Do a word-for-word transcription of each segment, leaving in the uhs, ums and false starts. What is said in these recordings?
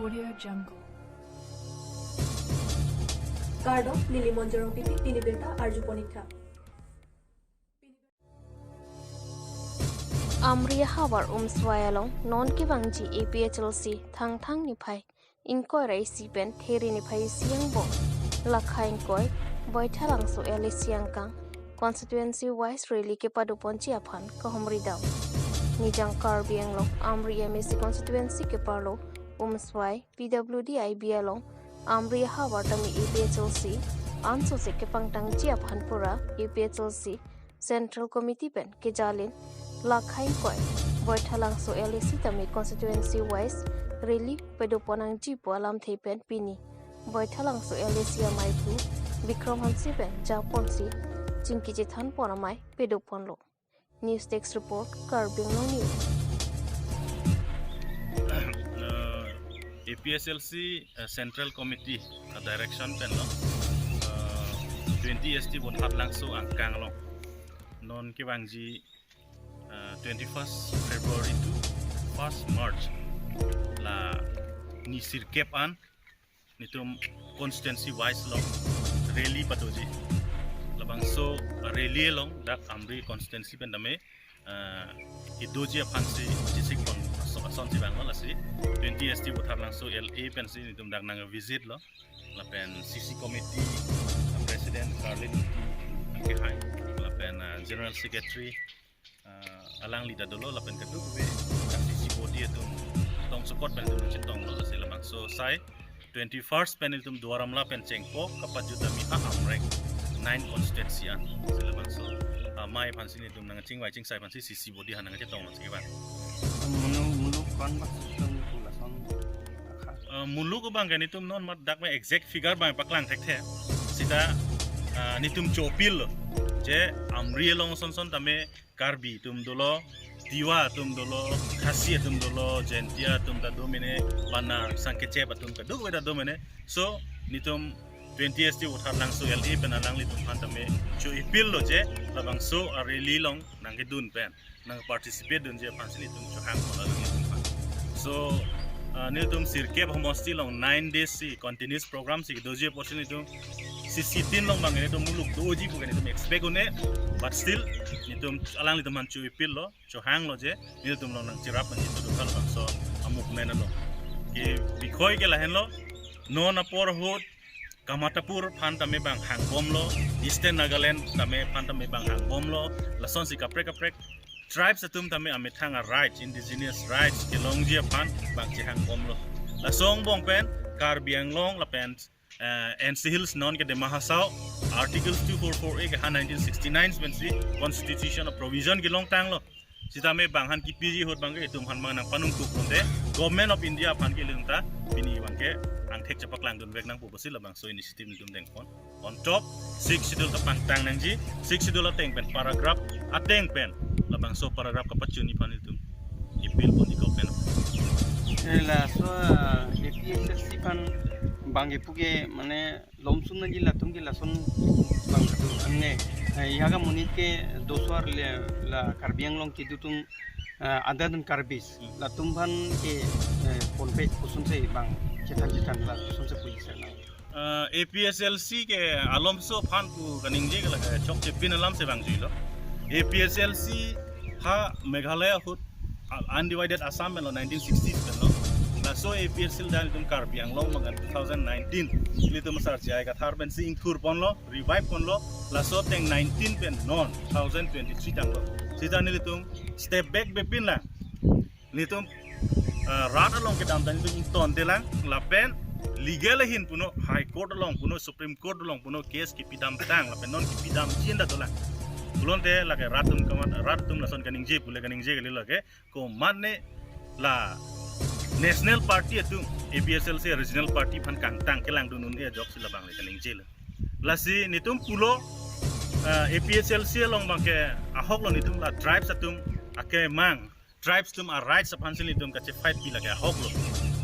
Audio Jungle. Kardom, neli Monjorong Pipi, pini birta arju ponikha. Amri ahavar Umswai along non kevangji A P H L C Thangthang niphai ingkoi ra isi pen Theri niphai isi angbong lakha ingkoi Baithalangso L A C angkang constituency wise rally kepadoponji aphan kahumri dam. Nijang Karbi Anglong Amri M A C constituency keparlo Umswai P W D I B along Amri ahavar tame A P H L C ansose kepangtangji aphan pura A P H L C Central Committee pen kejalin lakha ingkoi Baithalangso L A C tame constituency wise rally padopon nangji pu alamthe pen pini Baithalangso L A C amaiphu Bikram Hanse pen japonsi chingki chethanpon amei padoponlo. News Desk Report, Karbi Anglong News. Uh, A P H L C uh, Central Committee uh, direction penlo uh, twenty S T Botharlangso angkang along non kevangji uh, twenty-first February to first March la ni sirkep an nitum constituency wise along rally padoji. Labangso rally along dak Amri constituency pen tame uh, kedoji aphansi chesik pon aso- asonsi vanglo. Lasi twenty S T Botharlangso L A pensi nitum dak nangvisit lo. Lapen C C committee uh, president Karlin Ingti kehai, lapen uh, general secretary uh, alangli ta dolo, lapen kadokave dak C C body atum tong sokot pen atum chetonglo. Lasi labangso asai twenty-first pen itum Duar Amla pen chengpo kapajut ami ha Amreng nine constituency an. Lasi labangso uh, amei aphansi nitum nangchingvai chingsai aphansi C C body ha nangchetonglo si kevan. Munu munu kon bak sisyon ku lason akha. Uh, muluk abang ke nitum non mat dak me exact figure bang paklang thekthe. Sita uh, nitum cho-appeal lo je Amri along son son tame Karbi atum dolo, Tiwa atum dolo, Khasi atum dolo, Jaintia atum ta do mene, Banar, Sangkechep atum kadokave ta do mene. So nitum twenty S T Botharlangso L A pen alanglitum aphan tame cho-appeal lo je labangso a rally along nangkedun pen nang participate dunji aphansi nitum chohang pon alanglitum aphan. So uh, nitum sirkep homosti along nine days si continuous program si doji apotsi nitum C C tin along bang nitum muluk doji pu nitum expect un-e, but still nitum alanglitum aphan cho-appeal lo, chohang lo je nitum along nangcherap nangchitudun kal bangso a movement along. Ke bikhoi ke lahenlo, non apor ahut Kamatapur aphan tame bang hangbomlo, Eastern Nagaland tame aphan tame bang hangbomlo, lasonsi kaprek kaprek tribes atum tame amethang a rights, indigenous rights kelongji aphan bang chehangbomlo. Laso angbong pen Karbi Anglong lapen uh, N C Hills non ke Dima Hasao Articles two four four A ke ha nineteen sixty-nine pensi constitution a provision kelongtanglo. Sitame bang aphan kipiji ahut bang ke itum aphan bang nangpanung kuk pon te Government of India aphan ke ilitum ta pini bang ke angthek chepaklangdun vek nangpo pusi labangso initiative nitum dengpon. On top, Sixth Schedule kapangtang nangji, Sixth Schedule ateng pen paragraph ateng pen labangso paragraph kapachuni aphan itum appeal pon di Government. Eh, laso ah, A P H L C aphan bang ipu ke mane lomsum nangji latum ke lason bang katu anne eh, yaga monit ke doswar le la Karbi Anglong kedo atum eh, adan Karbis latum aphan ke eh, ponpe kusum se bang chethan chethan la kusum se puji sana. Uh, A P H L C ke alomso aphan pu kaningje ke lake chokche pin alam se bang juilo. A P H L C ha Meghalaya ahut uh, undivided Assam lo nineteen sixties lo. Laso A P H L C dan itum Karbi Anglong magan two thousand nineteen ilitum Sar J I Kathar pensi ingthur ponlo, revive ponlo. Laso ateng nineteen pen non two thousand twenty-three tanglo. Sita nelitum step back bepin lang. Nitum uh, rat along kedam dan nitum ingtonte lang lapen legal ahin puno High Court along puno Supreme Court along puno case kipidamtang lapen non kipidam chin da dolang. Pulote lake rat atum kamat, rat atum lason kaningje pule kaningje kali lake komatne la National Party atum A P H L C Regional Party aphan kangtang kelangdun un-e ajoksi labang le kaningjelo. Lasi nitum pulo uh, A P H L C along bang ke ahok lo nitum la tribes atum akemang tribes atum a rights aphansi nitum kache fight pi lake ahok lo.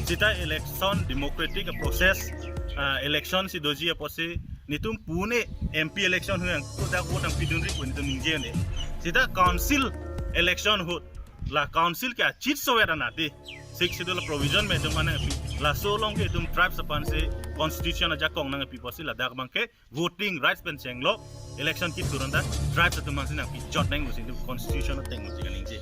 Sita election democratic process uh, election si doji apotsi nitum pune M P election hu yang kodak vote ang pidunri pu nitum ningje ne. Sita council election ahut la council ke achit sovet anati. Sixth Schedule provision me itum aphan nangpi. Laso along ke itum tribes aphan si constitution ajakong nangpi pusi ladak abang ke voting rights pen chenglok election kithur anta tribes atum aphan si nangpi jot nang pusi itum constitution ateng pusi kaningje.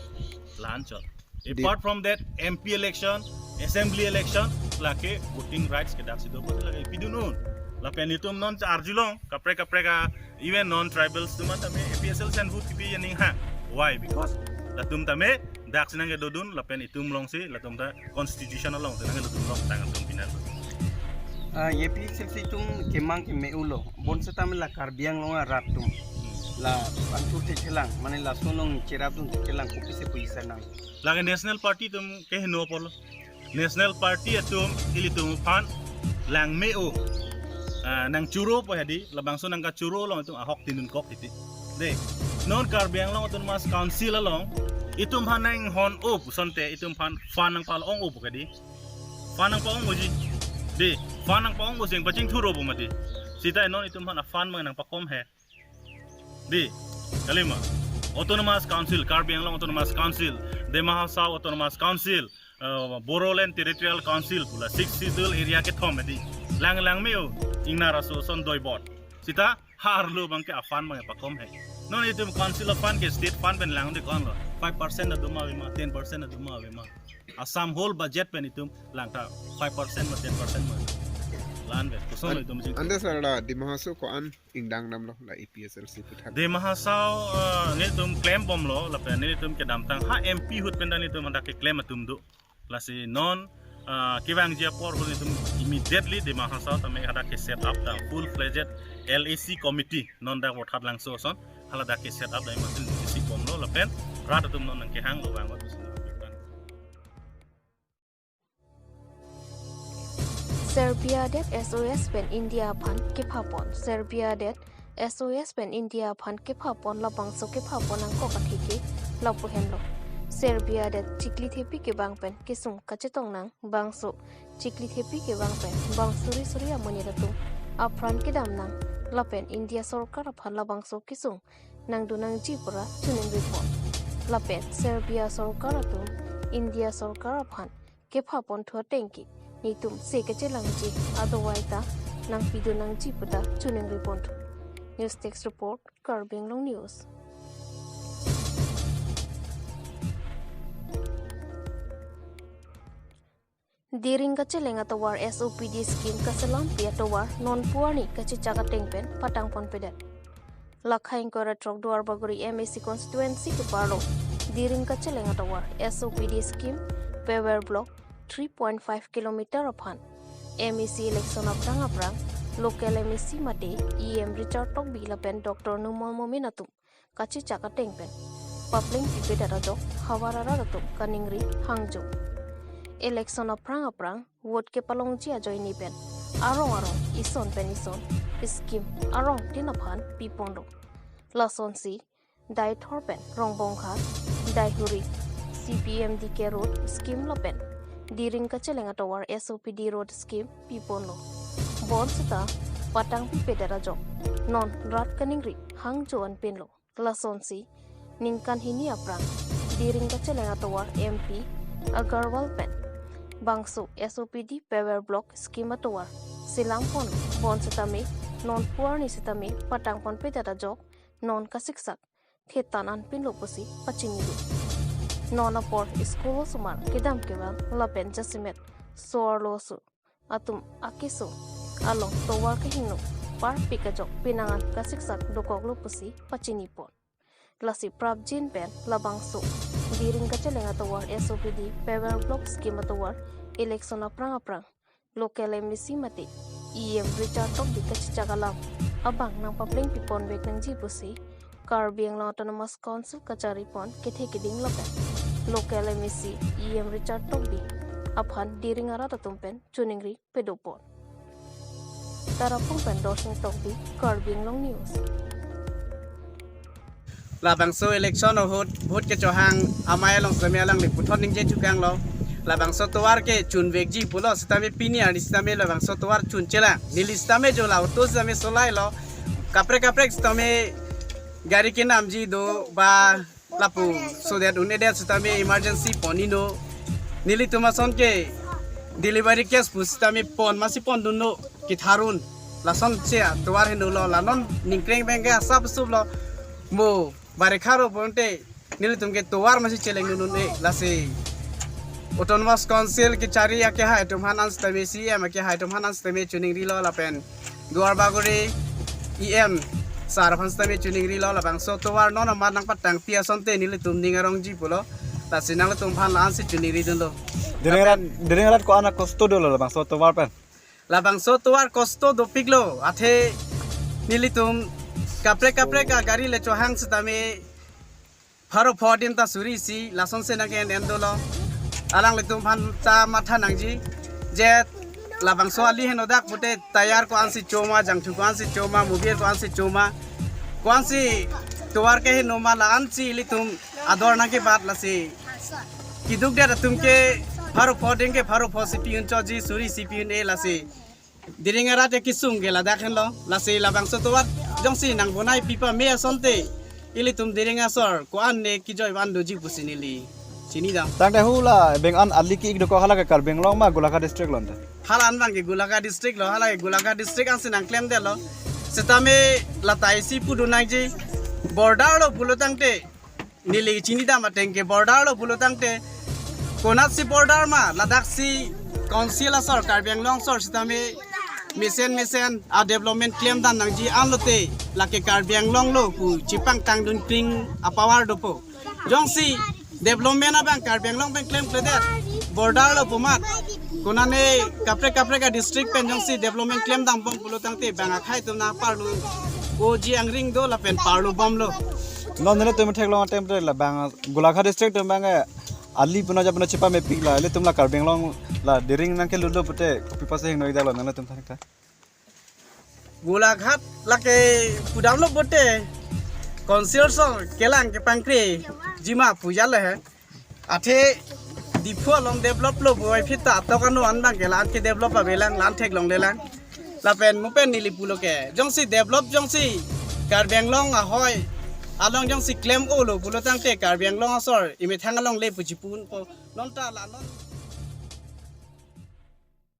La-an chot. Di- Apart from that, M P election, assembly election, lake voting rights ke daksi do pusi lake pidun un. Lapen itum non arjulong kaprek kaprek a, even non tribals atum tame A P H L C an vote kipi aning ha. Why? Because latum tame daksi nangkedodun lapen itum alongsi latum ta constitution alongsi nangkedodun longtang atum pinan. Ah, A P H L C atum kemang keme-ulo. Bonseta me la Karbi Anglong arat atum. La pangthur thethelang, mane laso along cherap atum thethelang, kopisi pu isa nang. Lake National Party atum ke heno apotlo. National Party atum ilitum aphan langme-o. Ah, nangchoro po hedi, labangso nangkachoro along itum ahok tinun kok titi. De, non Karbi Anglong Autonomous Council along itum aphan nanghon-o pusonte itum aphan fund nangpalong-o pu kedi. Fund nangpa-ong-oji. De, fund nangpa-ong-o sing pachingthur-o pu mati. Sita non itum aphan a-fund mang nangpakom he. De, kalima. Autonomous Council, Karbi Anglong Autonomous Council, Dima Hasao Autonomous Council, uh, Bodoland Territorial Council pu la Sixth Schedule area kethom hedi. Lang langme-o, ingnar aso ason doi bot. Sita ha arlo abang ke a-fund abang pakom he. Non itum council a-fund ke state fund pen langde konlo. Five percent aduma avema, ten percent aduma avema. Assam whole budget pen itum langta five percent ma ten percent ma. La-an pen. Koson An-, itum jing. Ante sir, la Dima Hasao ko-an ingdang damlo la A P H L C aphuthak? Dima Hasao, uh, nelitum klembomlo, lapen nelitum kedamtang ha M P ahut pen ta nelitum hadak keklem atum do. Lasi non, ah, kevangji apor ahut nelitum immediately Dima Hasao tame hadak ke-set up ta full fledged L A C committee non dak Vothatlangso ason haladak ke-set up ta imasin isi bomlo lapen rat atum non nangkehanglo vang. Serbia adet S O S pen India aphan kephapon. Serbia adet S O S pen India aphan kephapon, labangso kephapon angkok atheke lapu henlo. Serbia adet chikli thepi kevang pen kesung kachetong nang, bangso chikli thepi kevang pen bang suri suri amonit atum apran kedam nang, lapen India sorkar aphan labangso kesung nangdun nangji pura choningri pon. Lapen Serbia sorkar atum India sorkar aphan kephapon thu ateng ke netum se kachelangji, adovai ta nangpidun nangji puta choningri pon thu. News Desk Report, Karbi Anglong News. Diring kacheleng atovar S O P D scheme kaselampi atovar non puarni kachechak ateng pen patangponpedet. Lakha ingkoi ra throk Duarbagori M A C constituency keparlo Diring kacheleng atovar S O P D scheme Paver block three point five kilometer aphan M A C election aphrang aphrang local M A C mate E M Richard Tokbi lapen Doctor Numal Momin atum kachechak ateng pen papleng pipedet ajok havar arat atum kaningri hangjo. Election aphrang aphrang vote kepalongji ajoine pen arong arong ison pen ison scheme arongtin aphan piponlo. Lasonsi Daithor pen Rongbonghat, Daihuri, C P M D K road scheme lapen Diring kacheleng atovar S O P D road scheme piponlo. Bonseta patang pipedet ajok non rat kaningri hangjo anpinlo. Lasonsi ningkan hini aphrang Diring kacheleng atovar M P Agarwal pen bangso S O P D Paver block scheme atovar selam pon, bonsetame non puarni setame patangponpedet ajok non kasiksak thetan anpinlo pusi pachini do. Non apor school osomar kedam kevang lapen jasemet so-arlo aso atum akeso along tovar kehingno parpik ajok penang an kasiksak dokoklo pusi pachini pon. Lasi prapjin pen labangso Diring kacheleng atovar S O P D Paver block scheme atovar election aphrang aphrang local M A C mate E M Richard Tokbi kachechak alam abang nangpapleng piponvek nangji pusi Karbi Anglong Autonomous Council kachari pon kethe keding lapen local M A C E M Richard Tokbi aphan Diring arat atum pen choningri pedopon. Tarapung pen Dorsing Tokbi, Karbi Anglong News. Labangso election ahut vote kechohang amei along setame alangli puthot ningje chukanglo. Labangso tovar ke chunvekji pulo setame pini arni setame labangso tovar chunchelang. Neli setame jo la auto setame solailo. Kaprek kaprek setame gari kenamji do ba lapu, so that un-edet setame emergency ponino. Nelitum ason ke delivery case pusitame pon masi pondunlo, ketharun. Lason che atovar henolo, la non ningkreng abang ke asap sup lo. Mo barikha ro bonte nelitum ke tovar masi chelengdun un-e, lasi Autonomous Council kechari akehai atum aphan an sitame, C E M akehai atum aphan an sitame choningrilo lapen Duarbagori E M sir aphan sitame choningrilo, labangso tovar non amat nangpatangpi asonte nelitum ning arongji pulo. Lasi nanglitum aphan la-ansi choningridunlo. Dering rat, dering rat ko-an akosto dolo labangso tovar pen? Labangso tovar kosto dopiklo, athe nelitum kaprek kaprek agari le chohang sitame pharo pho adim ta suri isi lasonsi nangke-en-en dolo. Alanglitum aphan ta matha nangji. Je labangso ali henodak pute tayar ko-ansi choma, jangthu ko-ansi choma, mobile ko-ansi choma, ko-ansi tovar ke henoma, la-ansi ilitum ador nangkebat, lasi keduk det atum ke pharo pho adim ke pharo pho si pi-un chotji, suri isi pi-un-e, lasi dering arat ya kesung ke ladak henlo. Lasi labangso tovar jongsi nangbonai pi pame asonte ilitum dering asor ko-an ne kejoi van doji pusi neli chinidam. Tangte hula beng an ali ke-ik dokok, hala ke Karbi Anglong ma Golaghat district lo ante? Hala an abang ke Golaghat district lo, hala ke Golaghat district ansi nangklemdetlo. Sitame la ta isi pudun nangji, border lo pulo tangte, neli chinidam ateng ke border lo pulo tangte, konatsi border ma, ladaksi council asor, Karbi Anglong asor sitame mesen mesen a-development klemdam nangji, anlote lake Karbi Anglong lo pu chepangtangdun kring a-power dopo. Jongsi development abang Karbi Anglong pen klemkledet, border lo pu amat, konane kaprek kaprek a-district pen jongsi development klemdambom pulo tangte bang akhei atum nangparlo oji angring do lapen parlobomlo. Non nelitum theklong atem te labang Golaghat district atum abang, eh, ali puna ja puna chepamepiklo, ilitum la Karbi Anglong la dering nangkelutlo pute kopi apotsi hingno-ik detlo nangtum than ka? Golaghat lake pudamlo pute council asor kelang kepangkrejima pu ja le he. Athe Diphu along develop lo pu aphi ta atok ano an abang ke la-an ke develop avelang, la-an theklonglelang. Lapen mo pen neli pulo ke, jongsi develop, jongsi Karbi Anglong ahoi along jongsi klem-olo pulo tangte Karbi Anglong asor emethang along le pu chipu-unpo. Non ta la non